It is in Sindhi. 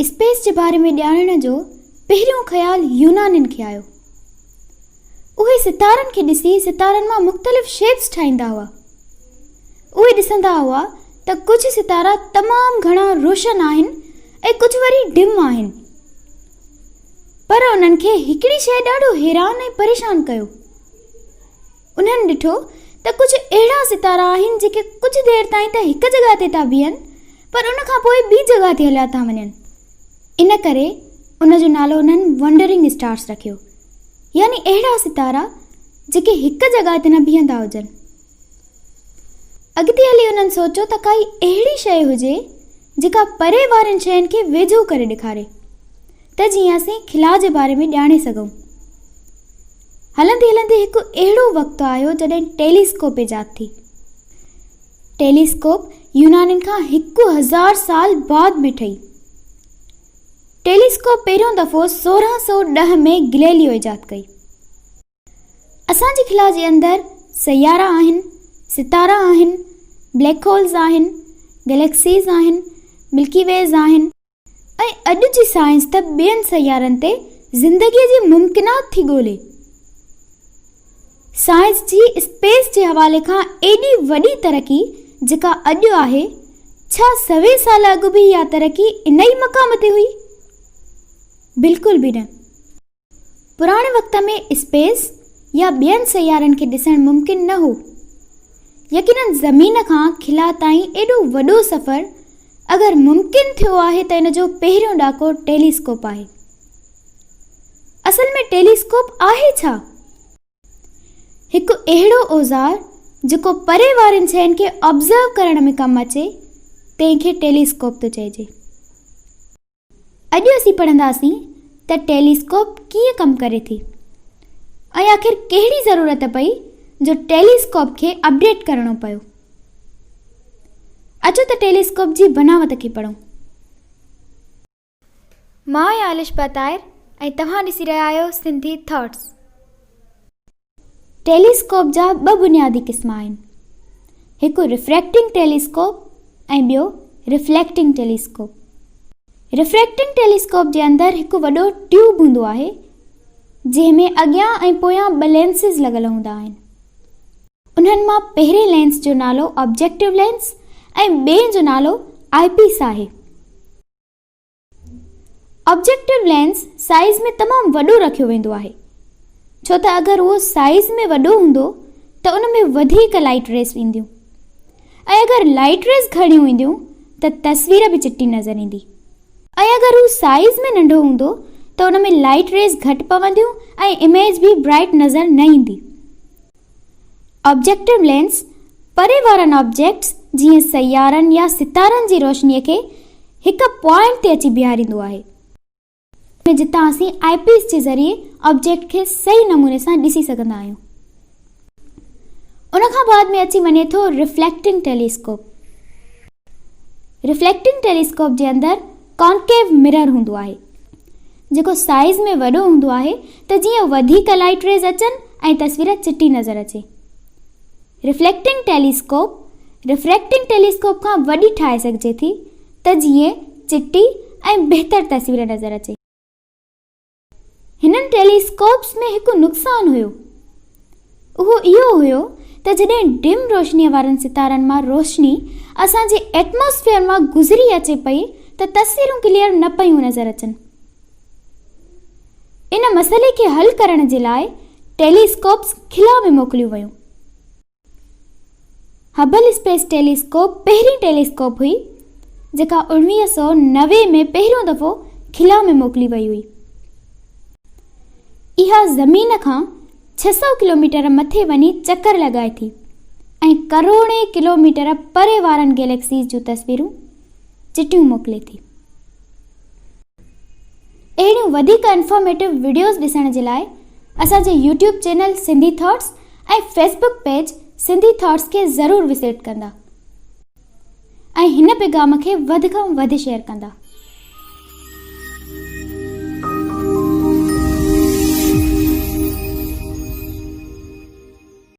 اسپيس جي باري ۾ ڄاڻڻ جو پهريون خيال يونانين کي آيو. اهي ستارن کي ڏسي ستارن مان مختلف شيپس ٺاهيندا هئا. اهي ڏسندا هئا ته ڪجهه ستارا تمام گهڻا روشن آهن ۽ ڪجهه وري ڊم آهن. پر انهن کي هڪڙي شيء ڏاڍو حيران ۽ پريشان ڪيو. انهن ڏٺو ته ڪجهه اهڙا ستارا آهن جيڪي ڪجهه دير تائين ته هڪ جڳهه تي ٿا بيهن پر ان کان پوء ٻي جڳهه تي هليا ٿا وڃن. ان ڪري ان جو نالو انهن ونڊرنگ اسٽارس رکيو يعني اهڙا ستارا جيڪي هڪ جڳهه تي نه بيهندا هجن. اڳتي هلي انهن سوچيو ته ڪائي اهڙي شيء هجي جيڪا پري وارين شين کي ويجهو ڪري ڏيکاري ته جيئن اسين خلا جي باري ۾ ڄاڻي سگهون. هلندي هلندي هڪ اهڙو وقت آيو جڏهن ٽيليسڪوپ ايجاد ٿي. ٽيليسڪوپ يونانين کان 1000 سال بعد ۾ ٺهي. ٽيليسڪوپ پهريون دفعو 1610 ۾ گليليو ايجاد ڪئي. اسان جي خلا جي اندر سيارا آهن، ستارا آهن، بليڪ هولز آهن، گليڪسيز آهن، ملڪي ويز آهن ۽ اڄ جي سائنس ته ٻين سيارن تي زندگي جي ممڪنات ٿي ڳولي. سائنس جي اسپيس جي حوالي کان ايڏي وڏي ترقي جيڪا اڄ آهي، ڇا سوين سال اڳ به اها ترقي ان ئي مقام تي هئي؟ بلڪل به نه. پراڻي وقت ۾ اسپيس يا ٻين سيارن کي ڏسڻ ممڪن نه هو. يقينن زمين کان خلا تائين ايڏو وڏو سفر اگر ممڪن ٿيو آهي ته ان جو پهريون ڏاڪو ٽيليسڪوپ آهي. اصل ۾ ٽيليسڪوپ آهي ڇا؟ هڪ اهڙو اوزار جيڪو پري وارين شين کي آبزرو ڪرڻ ۾ ڪم اچي تنهن کي ٽيليسڪوپ ٿو چئجي. اڄ اسين پڙهنداسين ته ٽيليسڪوپ ڪيئن ڪم ڪري ٿي ۽ آخر ڪهڙي ضرورت پئي جو ٽيليسڪوپ کي اپڊيٽ ڪرڻو پيو. اچو ته ٽيليسڪوپ جي بناوت کي پڙهون. مان آهيان الشبه طاهر ۽ توهان ڏسي رهيا آهيو سنڌي ٿاٽس. ٽيليسڪوپ جا ٻه بنيادي قسم آهن، هڪ ريفريڪٽنگ ٽيليسڪوپ ۽ ٻيو ريفليڪٽنگ ٽيليسڪوپ. ريفريڪٽنگ ٽيليسڪوپ جي اندر هڪ وڏو ٽيوب هوندو آهي، جنهن ۾ اڳيان ۽ پويان ٻه لينسز لڳل هوندا آهن. انهن مان پهرين لينس جو نالو آبجيڪٽو لينس ۽ ٻئي جو نالو آء پيس آهي. آبجيڪٽو لينس سائيز ۾ تمام وڏو رکيو ويندو آهي ڇو ته اگر اهو سائيز ۾ وڏو هوندو ته ان ۾ وڌيڪ لائيٽ ريز اينديون ۽ اگر لائيٽ ريز گهڻيون اينديون ته تصوير به چٽي نظر ايندي ۽ اگر هو سائيز ۾ ننڍو هوندو ته ان ۾ لائيٽ ريز گهٽ پونديون ۽ اميج به برائيٽ نظر نه ايندي. آبجيڪٽو لينس پري وارن آبجيڪٽس جيئن سيارن يا ستارن جي روشنيء کي هڪ پوائنٽ تي اچي بيهاريندو آهي. ۾ جتان اسين آء پيس جي ذريعي آبجيڪٽ کي صحيح نموني سان ڏسي سگهندا آهيون. ان کان بعد ۾ اچي وڃي ٿو ريفليڪٽنگ ٽيليسڪوپ. ريفليڪٽنگ ٽيليسڪوپ جي اندر ڪانڪيو مرر هوندو آهي جيڪو سائيز ۾ وڏو هوندو آهي ته جيئن وڌيڪ لائيٽ ريز اچن ۽ تصوير چٽي نظر اچي. ريفليڪٽنگ ٽيليسڪوپ ريفريڪٽنگ ٽيليسڪوپ کان وڏي ٺاهي سگهجي ٿي ته جيئن چٽي ۽ بهتر تصوير نظر اچي. هنن ٽيليسڪوپس ۾ هڪ نقصان هيو. اهو اهو هيو ته جڏهن ڊم روشنيء وارن ستارن مان روشني اسان جي ايٽماسفيئر مان گذري اچي پئي ته تصويرون ڪليئر نه پيون نظر اچن. ان مسئلي کي حل ڪرڻ جي لاء ٽيليسڪوپس خلا ۾ موڪليون ويون. هبل اسپيس ٽيليسڪوپ پهرين ٽيليسڪوپ هئي جيڪا 1990 ۾ پهريون دفعو خلا ۾ موڪلي وئي هئي. اها زمين کان 600 ڪلوميٽر مٿي وڃي چڪر لڳائي ٿي ۽ ڪروڙين ڪلوميٽر پري وارن گيليڪسيز جون تصويرون چٽيون موڪلي ٿي. اهڙيون وڌيڪ انفارميٽو وڊيوز ڏسڻ جي لاء اسان جي YouTube channel Sindhi thoughts ۽ Facebook page Sindhi thoughts کي ضرور وزٽ ڪندا ۽ هن پيغام کي وڌ کان وڌ شيئر ڪندا.